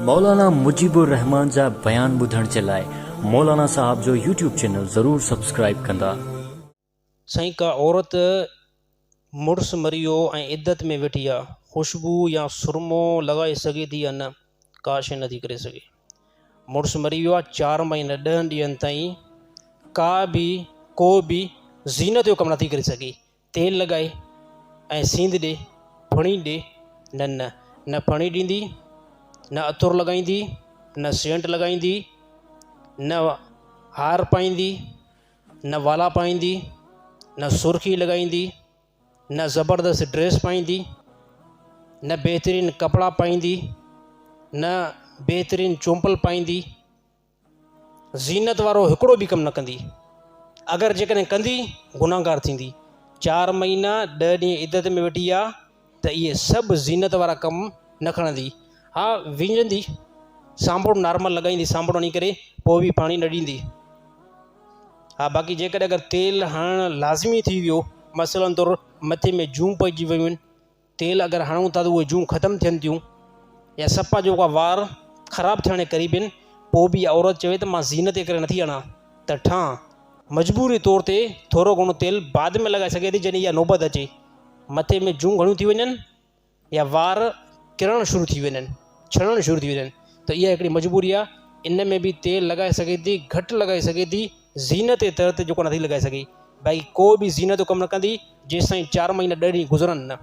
مولانا مجيب الرحمان جا بيان ٻڌڻ جي لاء مولانا صاحب جو يوٽيوب چينل ضرور سبسڪرائيب ڪندا. سائين ڪا عورت مڙس مري ويو ۽ عدت ۾ ويٺي آ خوشبو يا سرمو لڳائي سگهي ٿي يا نه ڪا شي نٿي ڪري سگهي مڙس مري ويو آ چار مهينا ڏهن ڏينهن تائين ڪا به ڪو به زينت جو ڪم نٿي ڪري سگهي تيل لڳائي ۽ سينڌ ڏي، ڦڻي ڏي، نه نه، نه ڦڻي ڏيندي، نه عطر لڳائيندي، نه سينٽ لڳائيندي، نه هار پائيندي، نه والا پائيندي، نه سرخي لڳائيندي، نه زبردست ڊريس پائيندي، نه بهترين ڪپڙا پائيندي، نه بهترين چونپل پائيندي. زينت وارو هڪڙو به ڪم نه ڪندي. اگر جيڪڏهن ڪندي گنهگار ٿيندي. چار مهينا ڏهه ڏينهن عدت ۾ ويٺي آ ته اهي سڀ زينت وارا ڪم نه کڻندي. ها وينجهندي، سانڀڙو نارمل لڳائيندي سانڀڙو هڻي ڪري پوء به پاڻي نه ڏيندي. ها باقي جيڪڏهن اگر تيل هڻڻ لازمي ٿي ويو مثلاً طور مٿي ۾ جون پئجي ويون آهن تيل اگر هڻون ٿا ته اهي جون ختم ٿين ٿيون يا سپا جو ڪا وار خراب ٿيڻ جي قريب آهن پوء به اها عورت چوي ته مان زينت جي ڪري نٿي هڻان ته ٺان مجبوري طور تي ٿورو گهڻو تيل بعد ۾ لڳائي سگهي ٿي جڏهن اها نوبت اچي مٿي ۾ جون گهڻيون ٿي وڃن يا وار ڪرڻ شروع ٿي وڃن ڇڻڻ شروع ٿي وڃن ته اها هڪڙي مجبوري آهي ان ۾ به تيل لڳائي سگهي ٿي گهٽ لڳائي سگهي ٿي زينت جي طور تي جيڪو نٿي لڳائي سگهي باقي ڪو به زينت جو ڪم نه ڪندي جيستائين چار مهينا ڏهه ڏينهن گذرن نه.